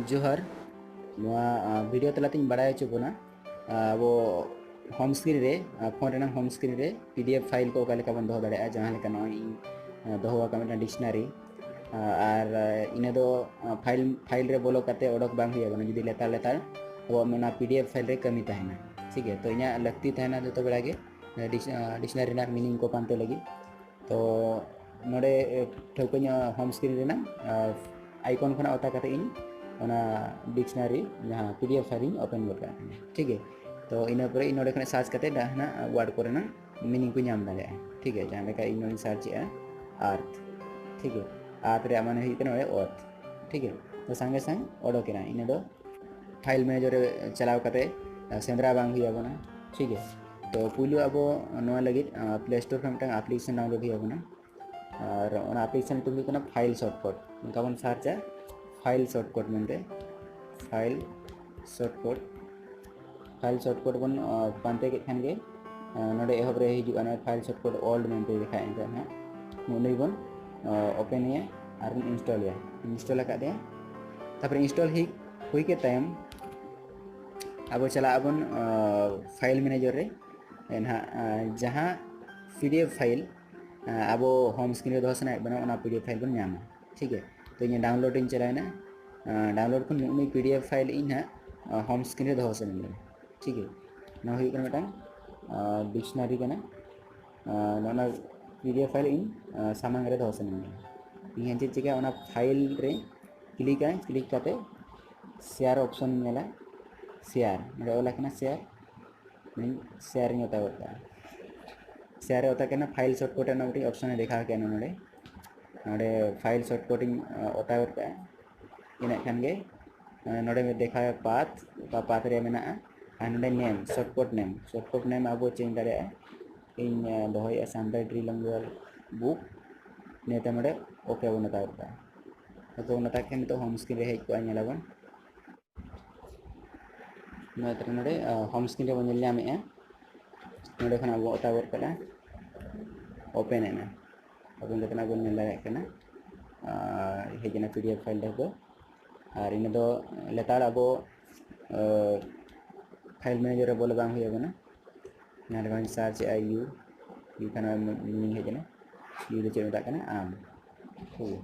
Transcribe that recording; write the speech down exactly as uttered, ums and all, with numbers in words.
ᱡᱚᱦᱟᱨ᱾ ᱱᱚᱣᱟ ᱵᱷᱤᱰᱤᱭᱳ ᱛᱟᱞᱟᱛᱮᱧ ᱵᱟᱲᱟᱭ ᱦᱚᱪᱚ ᱵᱚᱱᱟ, ᱟᱵᱚ ᱦᱳᱢ ᱥᱠᱨᱤᱱ ᱨᱮ, ᱯᱷᱳᱱ ᱨᱮᱱᱟᱜ ᱦᱳᱢ ᱥᱠᱨᱤᱱ ᱨᱮ ᱯᱤᱰᱤᱮᱯᱷ ᱯᱷᱟᱭᱤᱞ ᱠᱚ ᱚᱠᱟ ᱞᱮᱠᱟ ᱵᱚᱱ ᱫᱚᱦᱚ ᱫᱟᱲᱮᱭᱟᱜᱼᱟ᱾ ᱡᱟᱦᱟᱸ ᱞᱮᱠᱟ ᱱᱚᱜᱼᱚᱭ ᱤᱧ ᱫᱚᱦᱚ ᱟᱠᱟᱫ ᱢᱤᱫᱴᱟᱝ ᱰᱤᱠᱥᱱᱟᱨᱤ, ᱟᱨ ᱤᱱᱟᱹ ᱫᱚ ᱯᱷᱟᱭᱤᱞ ᱯᱷᱟᱭᱤᱞ ᱨᱮ ᱵᱚᱞᱚ ᱠᱟᱛᱮ ᱚᱰᱚᱠ ᱵᱟᱝ ᱦᱩᱭ ᱟᱵᱚᱱᱟ ᱡᱩᱫᱤ ᱞᱮᱛᱟᱲ ᱞᱮᱛᱟᱲ ᱟᱵᱚᱣᱟᱜ ᱚᱱᱟ ᱯᱤᱰᱤᱮᱯᱷ ᱯᱷᱟᱭᱤᱞ ᱨᱮ ᱠᱟᱹᱢᱤ ᱛᱟᱦᱮᱱᱟ᱾ ᱴᱷᱤᱠ ᱜᱮᱭᱟ, ᱛᱚ ᱤᱧᱟᱹᱜ ᱞᱟᱹᱠᱛᱤ ᱛᱟᱦᱮᱱᱟ ᱡᱚᱛᱚ ᱵᱮᱲᱟ ᱜᱮ ᱰᱤᱠᱥᱱᱟᱨᱤ ᱨᱮᱱᱟᱜ ᱢᱤᱱᱤᱝ ᱠᱚ ᱯᱟᱱᱛᱮ ᱞᱟᱹᱜᱤᱫ᱾ ᱛᱚ ᱱᱚᱰᱮ ᱴᱷᱟᱹᱣᱠᱟᱹ ᱧᱚᱜ ᱦᱳᱢ ᱥᱠᱨᱤᱱ ᱨᱮᱱᱟᱜ ᱟᱭᱠᱚᱱ ᱠᱷᱚᱱᱟᱜ ᱚᱛᱟ ᱠᱟᱛᱮ ᱤᱧ ᱚᱱᱟ ᱰᱤᱠᱥᱱᱟᱨᱤ ᱡᱟᱦᱟᱸ ᱯᱤᱰᱤᱮᱯᱷ ᱯᱷᱟᱭᱤᱞ ᱤᱧ ᱳᱯᱮᱱ ᱜᱚᱫ ᱠᱟᱜ ᱠᱟᱱᱟ᱾ ᱴᱷᱤᱠ ᱜᱮᱭᱟ, ᱛᱚ ᱤᱱᱟᱹ ᱯᱚᱨᱮ ᱤᱧ ᱱᱚᱰᱮ ᱠᱷᱚᱱᱟᱜ ᱥᱟᱨᱪ ᱠᱟᱛᱮ ᱡᱟᱦᱟᱱᱟᱜ ᱣᱟᱨᱰ ᱠᱚᱨᱮᱱᱟᱜ ᱢᱤᱱᱤᱝ ᱠᱚ ᱧᱟᱢ ᱫᱟᱲᱮᱭᱟᱜᱼᱟ᱾ ᱴᱷᱤᱠ ᱜᱮᱭᱟ, ᱡᱟᱦᱟᱸ ᱞᱮᱠᱟ ᱤᱧ ᱱᱚᱰᱮᱧ ᱥᱟᱨᱪ ᱮᱜᱼᱟ ᱟᱨᱛᱷ᱾ ᱴᱷᱤᱠ ᱜᱮᱭᱟ, ᱟᱨᱛᱷ ᱨᱮᱭᱟᱜ ᱢᱟᱱᱮ ᱦᱩᱭᱩᱜ ᱠᱟᱱᱟ ᱱᱚᱰᱮ ᱚᱛ᱾ ᱴᱷᱤᱠ ᱜᱮᱭᱟ, ᱛᱚ ᱥᱟᱸᱜᱮ ᱥᱟᱝ ᱚᱰᱚᱠᱮᱱᱟ᱾ ᱤᱱᱟᱹ ᱫᱚ ᱯᱷᱟᱭᱤᱞ ᱢᱮᱱᱮᱡᱟᱨ ᱨᱮ ᱪᱟᱞᱟᱣ ᱠᱟᱛᱮ ᱥᱮᱸᱫᱽᱨᱟ ᱵᱟᱝ ᱦᱩᱭ ᱟᱵᱚᱱᱟ᱾ ᱴᱷᱤᱠ ᱜᱮᱭᱟ, ᱛᱚ ᱯᱩᱭᱞᱩ ᱟᱵᱚ ᱱᱚᱣᱟ ᱞᱟᱹᱜᱤᱫ ᱯᱞᱮ ᱥᱴᱳᱨ ᱠᱷᱚᱱ ᱢᱤᱫᱴᱟᱝ ᱟᱯᱞᱤᱠᱮᱥᱚᱱ ᱰᱟᱣᱩᱱᱞᱳᱰ ᱦᱩᱭ ᱟᱵᱚᱱᱟ᱾ ᱟᱨ ᱚᱱᱟ ᱟᱯᱞᱤᱠᱮᱥᱚᱱ ᱧᱩᱛᱩᱢ ᱦᱩᱭᱩᱜ ᱠᱟᱱᱟ ᱯᱷᱟᱭᱤᱞ ᱥᱚᱨᱴᱠᱚᱴ᱾ ᱱᱚᱝᱠᱟ ᱵᱚᱱ ᱥᱟᱨᱪᱟ ᱯᱷᱟᱭᱤᱞ ᱥᱚᱨᱴᱠᱚᱴ ᱢᱮᱱᱛᱮ᱾ ᱯᱷᱟᱭᱤᱞ ᱥᱚᱨᱴᱠᱚᱴ ᱯᱷᱟᱭᱤᱞ ᱥᱚᱨᱴᱠᱚᱴ ᱵᱚᱱ ᱯᱟᱱᱛᱮ ᱠᱮᱫ ᱠᱷᱟᱱ ᱜᱮ ᱱᱚᱰᱮ ᱮᱦᱚᱵ ᱨᱮ ᱦᱤᱡᱩᱜᱼᱟ᱾ ᱱᱚᱰᱮ ᱯᱷᱟᱭᱤᱞ ᱥᱚᱨᱴᱠᱚᱴ ᱚᱞ ᱢᱮᱱᱛᱮ ᱫᱮᱠᱷᱟᱜᱼᱟ᱾ ᱮᱱᱠᱷᱟᱱ ᱦᱟᱸᱜ ᱱᱚᱜᱼᱚᱭ ᱵᱚᱱ ᱳᱯᱮᱱ ᱮᱭᱟ ᱟᱨ ᱵᱚᱱ ᱤᱱᱥᱴᱚᱞ ᱮᱭᱟ᱾ ᱤᱱᱥᱴᱚᱞ ᱟᱠᱟᱫ ᱮᱭᱟ, ᱛᱟᱨᱯᱚᱨᱮ ᱤᱱᱥᱴᱚᱞ ᱦᱩᱭ ᱦᱩᱭ ᱠᱮᱫ ᱛᱟᱭᱚᱢ ᱟᱵᱚ ᱪᱟᱞᱟᱜ ᱟᱵᱚᱱ ᱯᱷᱟᱭᱤᱞ ᱢᱮᱱᱮᱡᱟᱨ ᱨᱮ᱾ ᱱᱟᱦᱟᱜ ᱡᱟᱦᱟᱸ ᱯᱤᱰᱤᱮᱯᱷ ᱯᱷᱟᱭᱤᱞ ᱟᱵᱚ ᱦᱳᱢ ᱥᱠᱨᱤᱱ ᱨᱮ ᱫᱚᱦᱚ ᱥᱟᱱᱟᱭᱮᱫ ᱵᱚᱱᱟ, ᱚᱱᱟ ᱯᱤᱰᱤᱮᱯᱷ ᱯᱷᱟᱭᱤᱞ ᱵᱚᱱ ᱧᱟᱢᱟ᱾ ᱴᱷᱤᱠ ᱜᱮᱭᱟ, ᱛᱚ ᱤᱧᱟᱹᱜ ᱰᱟᱣᱩᱱᱞᱳᱰ ᱤᱧ ᱪᱟᱞᱟᱣᱮᱱᱟ᱾ ᱰᱟᱣᱩᱱᱞᱳᱰ ᱠᱷᱚᱱ ᱱᱩᱜᱼᱩ ᱱᱩᱭ ᱯᱤᱰᱤᱮᱯᱷ ᱯᱷᱟᱭᱤᱞ ᱤᱧ ᱦᱟᱸᱜ ᱦᱳᱢ ᱥᱠᱨᱤᱱ ᱨᱮ ᱫᱚᱦᱚ ᱥᱟᱱᱟᱧ ᱠᱟᱱᱟ᱾ ᱴᱷᱤᱠ ᱜᱮᱭᱟ, ᱱᱚᱣᱟ ᱦᱩᱭᱩᱜ ᱠᱟᱱᱟ ᱢᱤᱫᱴᱟᱝ ᱰᱤᱠᱥᱱᱟᱨᱤ ᱠᱟᱱᱟ᱾ ᱱᱚᱜᱼᱚ ᱱᱚᱣᱟ ᱯᱤᱰᱤᱮᱯᱷ ᱯᱷᱟᱭᱤᱞ ᱤᱧ ᱥᱟᱢᱟᱝ ᱨᱮ ᱫᱚᱦᱚ ᱥᱟᱱᱟᱧ ᱠᱟᱱᱟ᱾ ᱤᱧ ᱪᱮᱫ ᱪᱤᱠᱟᱹᱭᱟ, ᱚᱱᱟ ᱯᱷᱟᱭᱤᱞ ᱨᱮ ᱠᱞᱤᱠᱟ᱾ ᱠᱞᱤᱠ ᱠᱟᱛᱮ ᱥᱮᱭᱟᱨ ᱚᱯᱥᱚᱱ ᱧᱮᱞᱟ᱾ ᱥᱮᱭᱟᱨ, ᱱᱚᱰᱮ ᱚᱞ ᱟᱠᱟᱱᱟ ᱥᱮᱭᱟᱨ᱾ ᱥᱮᱭᱟᱨ ᱤᱧ ᱚᱛᱟ ᱜᱚᱫ ᱠᱟᱜᱼᱟ᱾ ᱥᱮᱭᱟᱨ ᱮ ᱚᱛᱟ ᱠᱟᱱᱟ, ᱯᱷᱟᱭᱤᱞ ᱥᱚᱨᱴᱠᱚᱴ ᱨᱮᱱᱟᱜ ᱢᱤᱫᱴᱤᱡ ᱚᱯᱥᱚᱱ ᱮ ᱫᱮᱠᱷᱟᱣ ᱠᱮᱜᱼᱟ ᱱᱚᱰᱮ᱾ ᱱᱚᱰᱮ ᱯᱷᱟᱭᱤᱞ ᱥᱚᱨᱴᱠᱚᱴ ᱤᱧ ᱚᱛᱟ ᱜᱚᱫ ᱠᱟᱜᱼᱟ᱾ ᱤᱱᱟᱹᱜ ᱠᱷᱟᱱ ᱜᱮ ᱱᱚᱰᱮ ᱫᱮᱠᱷᱟᱣ ᱯᱟᱛᱷ, ᱚᱠᱟ ᱯᱟᱛᱷ ᱨᱮ ᱢᱮᱱᱟᱜᱼᱟ᱾ ᱟᱨ ᱱᱚᱰᱮ ᱱᱮᱢ, ᱥᱚᱨᱴᱠᱚᱴ ᱱᱮᱢ, ᱥᱚᱨᱴᱠᱚᱴ ᱱᱮᱢ ᱟᱵᱚ ᱪᱮᱧᱡᱽ ᱫᱟᱲᱮᱭᱟᱜᱼᱟ᱾ ᱤᱧ ᱫᱚᱦᱚᱭᱮᱫᱼᱟ ᱥᱟᱱᱛᱟᱲᱤ ᱴᱨᱤᱞᱚᱝᱜᱩᱣᱟᱞ ᱵᱩᱠ᱾ ᱱᱤᱭᱟᱹᱛᱮ ᱱᱚᱰᱮ ᱳᱠᱮ ᱵᱚᱱ ᱚᱛᱟ ᱜᱚᱫ ᱠᱟᱜᱼᱟ᱾ ᱳᱠᱮ ᱵᱚᱱ ᱚᱛᱟ ᱠᱷᱟᱱ ᱱᱤᱛᱚᱜ ᱦᱳᱢ ᱥᱠᱨᱤᱱ ᱨᱮ ᱦᱮᱡ ᱠᱚᱜᱼᱟ, ᱧᱮᱞᱟᱵᱚᱱ᱾ ᱱᱚᱣᱟ ᱛᱟᱨᱟ ᱱᱚᱰᱮ ᱦᱳᱢ ᱥᱠᱨᱤᱱ ᱨᱮᱵᱚᱱ ᱧᱮᱞ ᱧᱟᱢᱮᱫᱼᱟ᱾ ᱱᱚᱰᱮ ᱠᱷᱚᱱᱟᱜ ᱵᱚᱱ ᱚᱛᱟ ᱜᱚᱫ ᱠᱟᱜᱼᱟ, ᱳᱯᱮᱱ ᱮᱱᱟ᱾ ᱳᱯᱮᱱ ᱠᱟᱛᱮ ᱱᱟᱜ ᱵᱚᱱ ᱧᱮᱞ ᱫᱟᱲᱮᱭᱟᱜ ᱠᱟᱱᱟ ᱦᱮᱡ ᱮᱱᱟ ᱯᱤᱰᱤᱮᱯᱷ ᱯᱷᱟᱭᱤᱞ ᱫᱚ᱾ ᱟᱨ ᱤᱱᱟᱹ ᱫᱚ ᱞᱮᱛᱟᱲ ᱟᱵᱚ ᱯᱷᱟᱭᱤᱞ ᱢᱮᱱᱮᱡᱟᱨ ᱨᱮ ᱵᱚᱞᱚ ᱵᱟᱝ ᱦᱩᱭ ᱟᱵᱚᱱᱟ᱾ ᱡᱟᱦᱟᱸ ᱞᱮᱠᱟ ᱥᱟᱨᱪ ᱮᱫᱼᱟ ᱭᱩ, ᱭᱩ ᱠᱷᱟᱱ ᱢᱤᱱᱤᱝ ᱦᱮᱡ ᱮᱱᱟ, ᱭᱩ ᱫᱚ ᱪᱮᱫ ᱢᱮᱛᱟᱜ ᱠᱟᱱᱟ? ᱟᱢ᱾ ᱴᱷᱤᱠ ᱜᱮᱭᱟ,